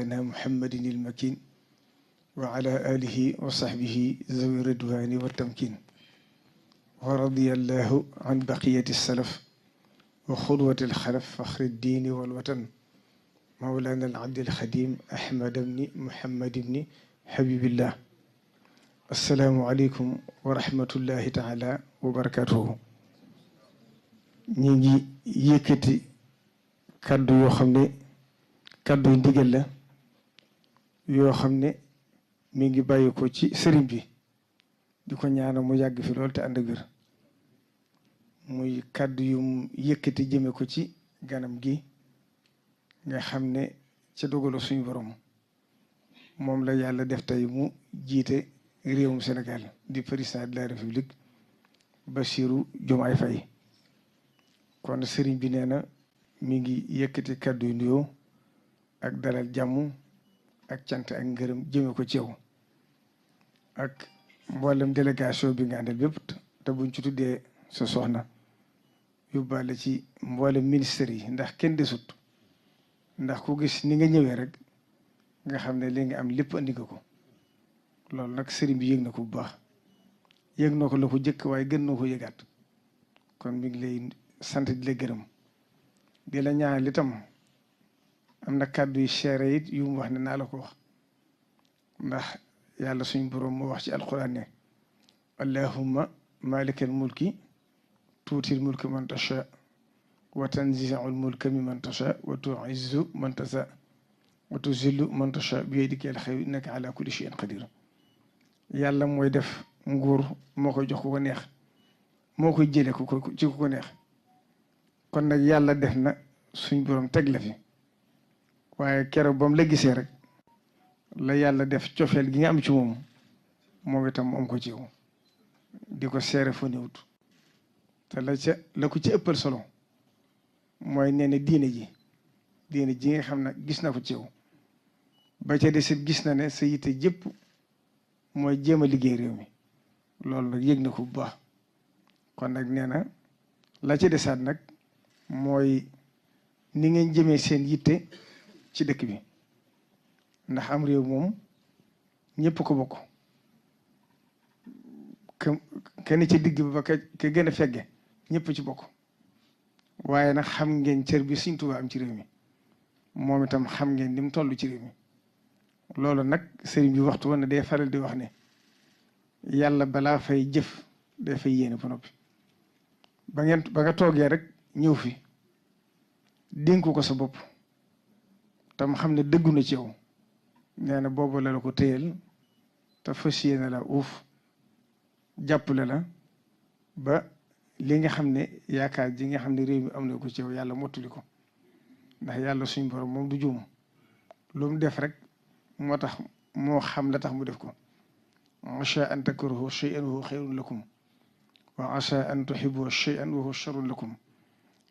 na muhammadin il-makin wa ala alihi wa sahbihi zawi ridwani wa tamkin wa radiyallahu an baqiyati salaf wa xudwati alxalaf faxri ddiini walwatan mawlana al-abdi al-xadim ahmad ibni muhammad ibni habibillah. assalaamu aleykum wa rahmatullahi taala wa barakatuhu. ñi ngi yëkkati kàddu yoo xam ne kàddu yu ndigal la yoo xam ne mi ngi bàyyi ko ci sëriñ bi di ko ñaanal mu yàgg fi lool te ànd ak wér. muy kàddu yu yëkkati jëme ko ci ganam gi nga xam ne ca dogalu suñu borom moom la yàlla def tey mu jiite réewum Sénégal di président de la République Bassirou Diomaye Faye. kon sëriñ bi nee na mi ngi yëkkati kàddu yu nuyoo ak dalal jàmm ak cant ak ngërëm jëme ko ci yow ak mboolem délégation bi nga àndal bépp te buñ ci tuddee sa soxna yóbbaale ci mboolem ministère yi ndax kenn desut ndax ku gis ni nga ñëwee rek nga xam ne li nga am lépp andi nga ko. loolu nag sëriñ bi yëg na ko bu baax yëg na ko la ko jëkk waaye gën na ko yëgaat kon mi ngi lay sant di la gërëm di la ñaanal itam am na kàddu yu seere it yu mu wax ne naa la ko wax ndax yàlla suñ boroom moo wax ci alquran ne allahumma malikal mulki tuutil mulka man tasha wa tanzi'ul mulka mimman tasha wa tu'izzu man tasha wa tuzillu man tasha bi yadikal xayr innaka ala kulli shay'in qadir. yàlla mooy def nguur moo koy jox ku ko neex moo koy jëlee ku ko neex kon nag yàlla def na suñ boroom teg la fi waaye keroog ba mu la gisee rek la yàlla def cofeel gi nga am ci moom itam am ko ci yow di ko seere fa néewut te la ko ci ëppal solo mooy nee na diine ji nga xam ne gis na ko ci yow ba ca desit gis na ne sa yitte jëpp mooy jéem a liggéey réew mi loolu nag yëg na ko bu baax. kon nag nee na la ca desaat nag mooy ni ngeen jëmee seen yitte ci dëkk bi ndax am réew moom ñëpp ko bokk kenn ci digg ba ka gën a fegge ñëpp ci bokk waaye nag xam ngeen cër bi Sëriñ Tuubaa am ci réew mi moom itam xam ngeen ni mu toll ci réew mi. loolu nag sëriñ bi waxtu woon ne day faral di wax ne yàlla balaa fay jëf day fay yéene ba noppi ba nga toogee rek ñëw fi dénku ko sa bopp tam xam ne dëggu na ci yow nee na boobu la ko téyel te fas yéene la uuf jàppale la ba li nga xam ne yaakaar ji nga xam ne réew mi am na ko ci yow yàlla mottali ko ndax yàlla suñ borom moom du juum lu mu def rek moo tax moo xam la tax mu def ko. asa an takrahu shay'an wa huwa xayrun lakum wa asa an tuhibbu shay'an wa huwa sharrun lakum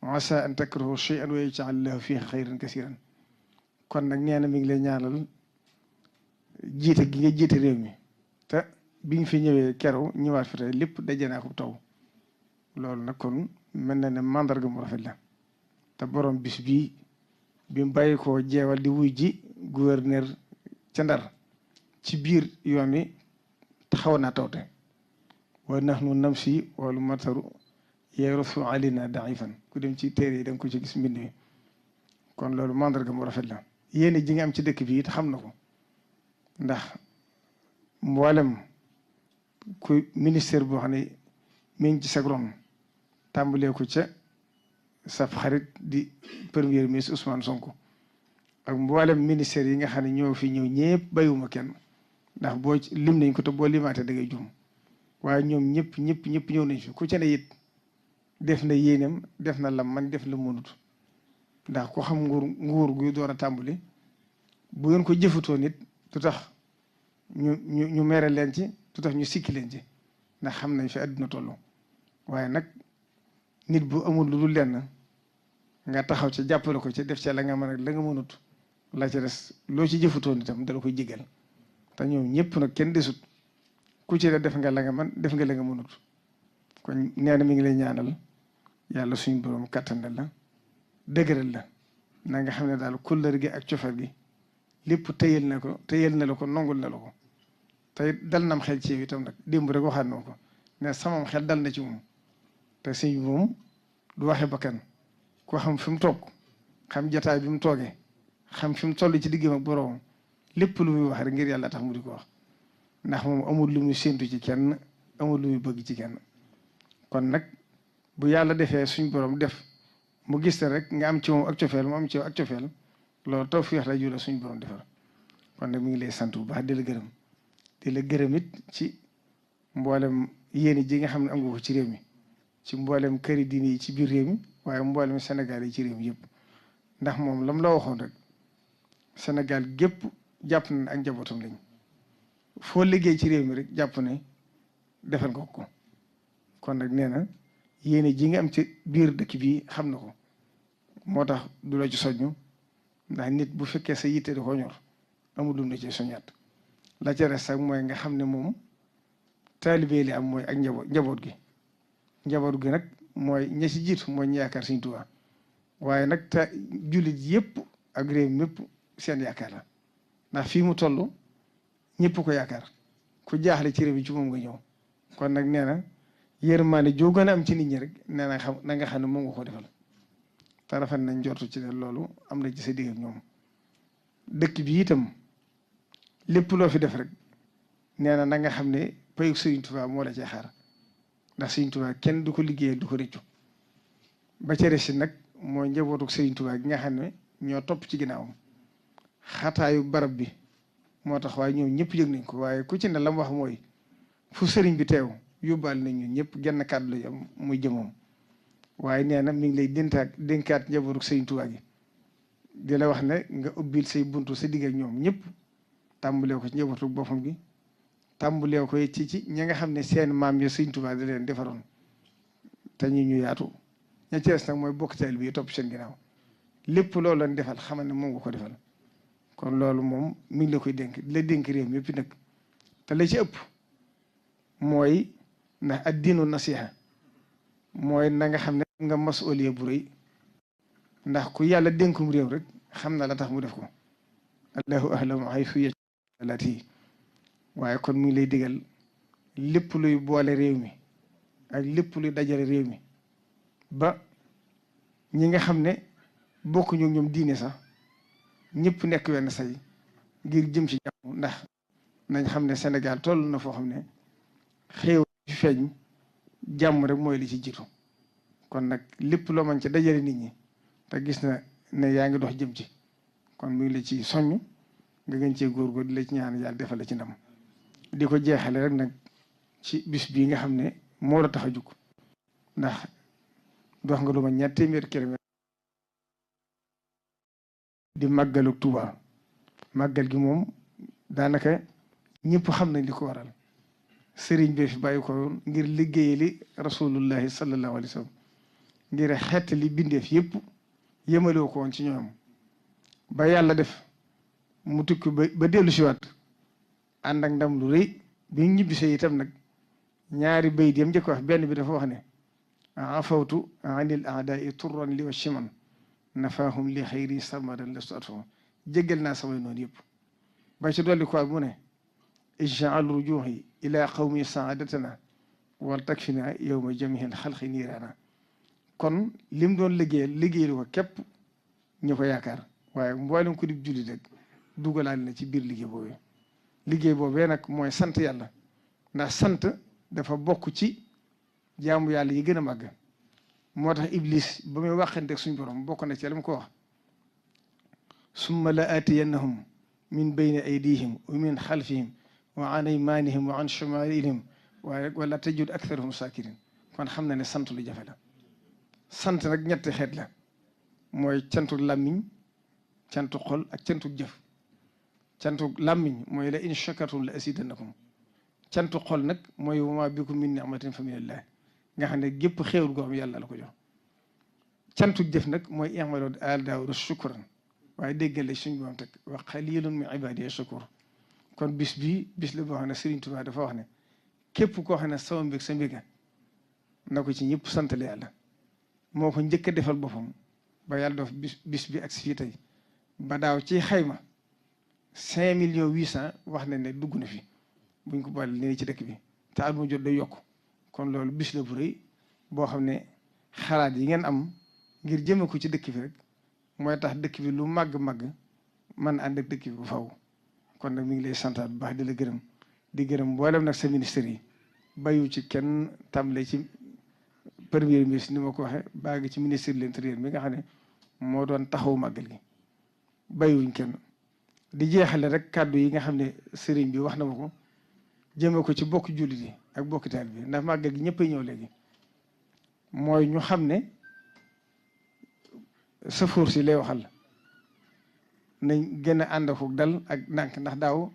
wa asa an takrahu shay'an wa yaj'al lahu fihi xayran kasiran. kon nag nee na mi ngi lay ñaanal jiite gi nga jiite réew mi te bi ñu fi ñëwee keroog ñëwaat fi tey lépp daje naa ko taw loolu nag kon mel na ne mandarga mu rafet la te borom bis bii bi mu bàyyi koo jeewal di wuy ji gouverneur ca Ndar ci biir yoon wi taxaw naa tawte wa nahnu namsi wal mataru yarasu alina daifan ku dem ci téere yi da nga ko ci gis mbind mi kon loolu mandarga mu rafet la yéen ji nga am ci dëkk bi it xam na ko ndax mboolem ku ministère boo xam ne mi ngi ci sa ron tàmbalee ko ca saf xarit di premier ministre Ousmane Sonko ak mboolem ministère yi nga xam ne ñoo fi ñëw ñëpp bayuma kenn ndax boo lim nañ ko te boo limaatee da ngay juum waaye ñoom ñëpp ñëw nañ fi ku ca ne it def na yéenam def na lam man def la mënut ndax ko xam nguur guy door a tàmbali bu ngeen ko jëfatoo nit du tax ñu mere leen ci du tax ñu sikki leen ci ndax xam nañ fi àdduna tollu waaye nag nit bu amul lu dul lenn nga taxaw ci jàppale ko ci def ci la nga mën ak la nga mënut la ci des loo ci jëfutoon itam dala koy jégal te ñoom ñëpp nag kenn desut ku ci def nga la nga man def nga la nga mënut kon nee na mi ngi lay ñaanal yàlla suñ borom kattanal la dëgëral la na nga xam ne daal kóllëre gi ak cofeel gi lépp tëyal na ko tëyal na la ko nongul na la ko te dal nam xel ci yow itam nag démb rek waxaat na ko ne samam xel dal na ci moom te sëñ bi moom du waxe bakkan ko xam fi mu toog xam jataay bi mu toogee xam fi mu toll ci diggam ak boroom lépp lu muy wax rek ngir yàlla tax mu di ko wax ndax moom amul lu muy séentu ci kenn amul lu muy bëgg ci kenn kon nag bu yàlla defee suñ borom def mu gis te rek nga am ci moom ak cofeel mu am ci yow ak cofeel loolu tawfeex la jula suñ borom defal kon nag mi ngi lay sant bu baax di la gërëm di la gërëm it ci mboolem yéene ji nga xam ne am nga ko ci réew mi ci mboolem këri diine yi ci biir réew mi waaye mboolem Sénégal yi ci réew mi yëpp ndax moom lam la waxoon rek Sénégal gépp jàpp na ak njabootam lañ foo liggéey ci réew mi rek jàpp ne defal nga ko kon nag nee na yéene ji nga am ci biir dëkk bi xam na ko moo tax du la ci soññu ndax nit bu fekkee sa yitte da ko ñor amul lum na ci soññaat la ca res sax mooy nga xam ne moom taalibe li am mooy ak njaboot gi njaboot gi nag mooy ña ci jiitu mooy ñu yaakaar Sëñ Tuubaa waaye nag te jullit yëpp ak réew mépp seen yaakaar la ndax fii mu toll ñëpp ko yaakaar ku jaaxle ci réew mi ci moom nga ñëw kon nag nee na yërmaane joo gën a am ci nit ñi rek nee na xam na nga xam ne moom nga ko defal te rafet nañ njortu ci ne loolu am na ci sa digg ak ñoom dëkk bi itam lépp loo fi def rek nee na nga xam ne payug Sëriñ Tuubaa moo la cee xaar ndax Sëriñ Tuubaa kenn du ko liggéeyal du ko rëccu ba ca resi nag mooy njabootu Sëriñ Tuubaa gi nga xam ne ñoo topp ci ginnaawam xataayu barab bi moo tax waaye ñoom ñëpp yëg nañ ko waaye ku ci ne la mu wax mooy fu sëriñ bi teew yóbbaale nañ ñun ñëpp genn kàddu la am muy jëmoom waaye nee na mi ngi lay dénkaat njabootu Sëriñ Tuubaa gi di la wax ne nga ubbil say buntu sa digg ak ñoom ñëpp tàmbalee ko ci njabootu boppam gi tàmbalee ko ci ñi nga xam ne seen maam yi Sëriñ Tuubaa da leen defaroon te ñu yaatu ña ci des nag mooy bokk teel bi topp seen ginnaaw lépp loolu lañ defal xamal ne moom nga ko defal kon loolu moom mi ngi la koy dénk di la dénk réew mi yëpp nag te la ci ëpp mooy ndax addiinu nasiha mooy na nga xam ne nga masuuliya bu rëy ndax ku yàlla dénkum réew rek xam na la tax mu def ko allahu ahlamu haysu yaj'alu waaye kon mi ngi lay digal lépp luy boole réew mi ak lépp luy dajale réew mi ba ñi nga xam ne bokkuñu ñoom diine sax ñëpp nekk wenn say ngir jëm ci jàmm ndax nañ xam ne Sénégal toll na foo xam ne xéew fi feeñ jàmm rek mooy li ci jiitu kon nag lépp loo mën ci dajale nit ñi te gis na ne yaa ngi dox jëm ci kon mu ngi la ci soññ nga gën cee góorgóor di la ci ñaan yàlla defal la ci ndam di ko jeexale rek nag ci bis bii nga xam ne moo la tax a jug ndax dox nga lu ma ñaar téeméer kilomètre di màggalu Tuuba màggal gi moom daanaka ñëpp xam nañ li ko waral sëriñ bi fi bàyyi ko ngir liggéeyali rasulullahi sallallahu alayhi wa sallam ngir xeet li bindeef yëpp yëmaloo ko woon ci ñoom ba yàlla def mu tukki ba dellu si waat ànd ak ndam lu rëy bi ñibbisee itam nag ñaari bayt yam njëkk wax benn bi dafa wax ne afawtu anil aadai turran li wa chiman nafaahum li xayri sarmadan lastu atfahum jéggal naa samay noonu yëpp ba ci dolli ko mu ne ij'al rujuhi ila qawmi saadatana wal takfina yowma jamihil xalqi niiraana kon lim doon liggéeyal ko képp ñu ko yaakaar waaye mboolem ko di jullit rek dugalaale na ci biir liggéey boobee nag mooy sant yàlla ndax sant dafa bokk ci jaamu yàlla yi gën a màgg moo tax Iblis ba muy waxanteeg suñ borom bokk na ci la mu ko wax summa la aatiyannahum min bayni aydihim wa min xalfihim wa an aymanihim wa an shamailihim waaye wala tajid aktharahum sakirin kon xam na ne sant lu jafe la sant nag ñetti xeet la mooy cantu làmmiñ cantu xol ak cantu jëf cantu làmmiñ mooy la in shakartum la azidannakum cantu xol nag mooy wa ma bikum min ni'matin fa minallah nga xam ne gépp xéewal goo xam yàlla la ko jox cantu jëf nag mooy i'malu aala Daawuda shukran waaye déggale suñ boom teg wa qalilun min ibadiya shakur kon bis bii bis la boo xam ne Serigne Touba dafa wax ne képp koo xam ne sama mbég sa mbéga na ko ci ñëpp santale yàlla moo ko njëkk a defal boppam ba yàlla def bis bi ak si fii tey ba daaw ci xayma 5 millions 800 wax nañ ne dugg na fi buñ ko boole nii ci dëkk bi te at mu jot day yokk kon loolu bis la bu rëy boo xam ne xalaat yi ngeen am ngir jëme ko ci dëkk bi rek mooy tax dëkk bi lu màgg-màgg man ànd ak dëkk bi bu faw kon nag mi ngi lay santaat bu baax di la gërëm di gërëm mboolem nag sa ministère yi bayu ci kenn tàmbale ci premier ministre ni ma ko waxee baa ngi ci ministre de l'intérieur mi nga xam ne moo doon taxaw màggal gi bayuñ kenn di jeexale rek kàddu yi nga xam ne sëriñ bi wax na ma ko jëme ko ci bokk jullit yi ak bokk taal bi ndax màggal gi ñëpp a ñëw léegi mooy ñu xam ne safoor si lay waxal nañ gën a ànd ak dal ak ndànk ndax daaw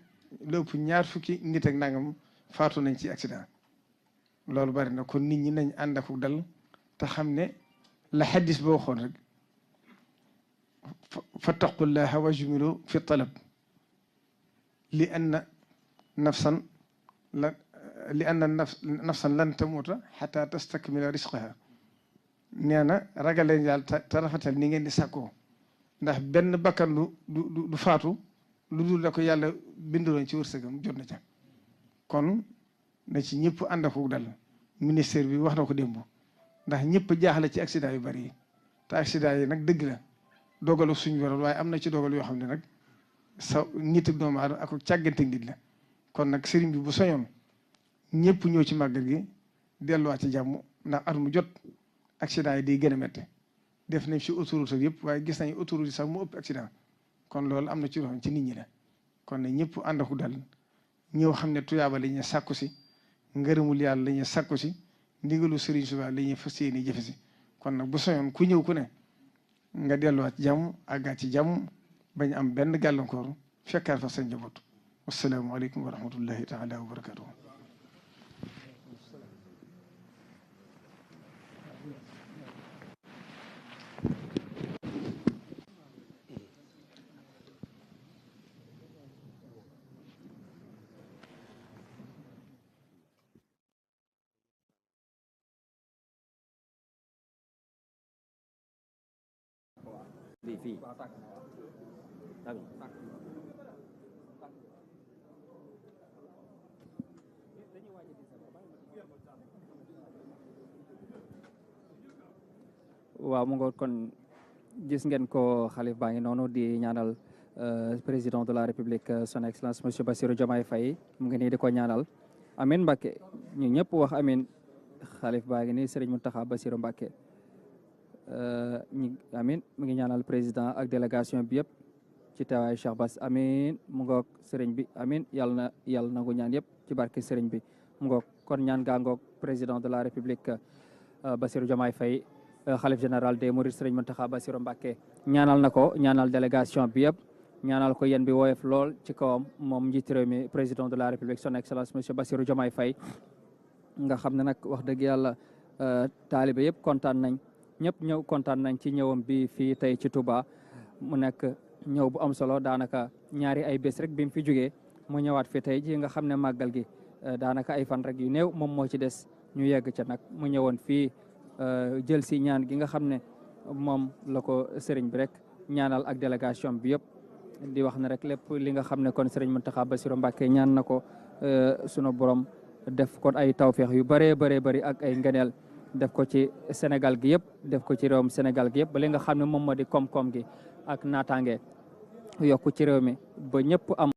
lépp 20 fukki nit ak nangam faatu nañ ci accident loolu bari na kon nit ñi nañ ànd ak dal te xam ne la xaddis boo waxoon rek fattaqullaha wajmilu fi talab li anna nafsan lan tamuuta xata tastakmila risqaha nee na ragal leen yàlla te rafetal ni ngeen di sàkkoo ndax benn bakkan du faatu lu dul la ko yàlla binduloon ci wërsëgam jot na ca kon na ci ñëpp ànd ak dal ministère bi wax na ko démb ndax ñëpp jaaxle ci accident yu bari yi te accident yi nag dëgg la dogalu suñu waral waaye am na ci dogal yoo xam ne nag sa nit ak doomu aadama ak càggante nit la kon nag sëriñ bi bu soñoon ñëpp ñëw ci màggal gi delluwaat ci jàmm ndax at mu jot accident yi day gën a métti def nañ ci autoroute yëpp waaye gis nañ autoroute yi sax mu ëpp accident kon loolu am na ci loxo ci nit ñi la kon nag ñëpp ànd ak dal ñëw xam ne tuyaaba la ñuy sàkku si ngërëmul yàlla la ñuy sàkku si ndigalu sëriñ Tuubaa la ñuy fas yéene jëfe si kon nag bu soñoon ku ñëw ku ne nga delluwaat ci jàmm àggaat ci jàmm bañ am benn gàllankoor fekkaat fa sa njaboot wassalaamu aleykum wa rahmatullahi taala wa barakatuh fii waaw mu ngoog kon gis ngeen ko xalif baa ngi noonu di ñaanal président de la république son excellence monsieur Bassirou Diomaye Faye mu ngi nii di ko ñaanal amin Mbacke ñu ñëpp wax amin xalif baa ngi nii Serigne Mountakha Bassirou Mbacke amin mu ngi ñaanal président ak délégation bi yëpp ci teewaay Cheikh Bass amin mu ngoog sëriñ bi amin yàlla nangu ñaan yëpp ci barke sëriñ bi mu ngoog kon ñaan gaa ngoog président de la république Bassirou Diomaye Faye xalif général des mourides sëriñ Mountakha Bassirou Mbacké ñaanal na ko ñaanal délégation bi yëpp ñaanal ko yéen bi woyof lool ci kawam moom njiitu réew mi président de la république son excellence monsieur Bassirou Diomaye Faye nga xam ne nag wax dëgg yàlla taalibe yëpp kontaan nañ ñëpp ñëw kontaan nañ ci ñëwam bi fii tey ci Touba mu nekk ñëw bu am solo daanaka ñaari ay bés rek bi mu fi jógee mu ñëwaat fi tey ji nga xam ne màggal gi daanaka ay fan rek yu néew moom moo ci des ñu yegg ca nag mu ñëwoon fii jël si ñaan gi nga xam ne moom la ko sëriñ bi rek ñaanal ak délégation bi yëpp di wax ne rek lépp li nga xam ne kon sëriñ Mountakha Bassirou Mbacké ñaan na ko sunu borom def ko ay tawféex yu bëree bëri ak ay ngëneel def ko ci Sénégal gi yëpp def ko ci réewum Sénégal gi yëpp ba li nga xam ne moom moo di koom-koom gi ak naataange yokku ci réew mi ba ñëpp am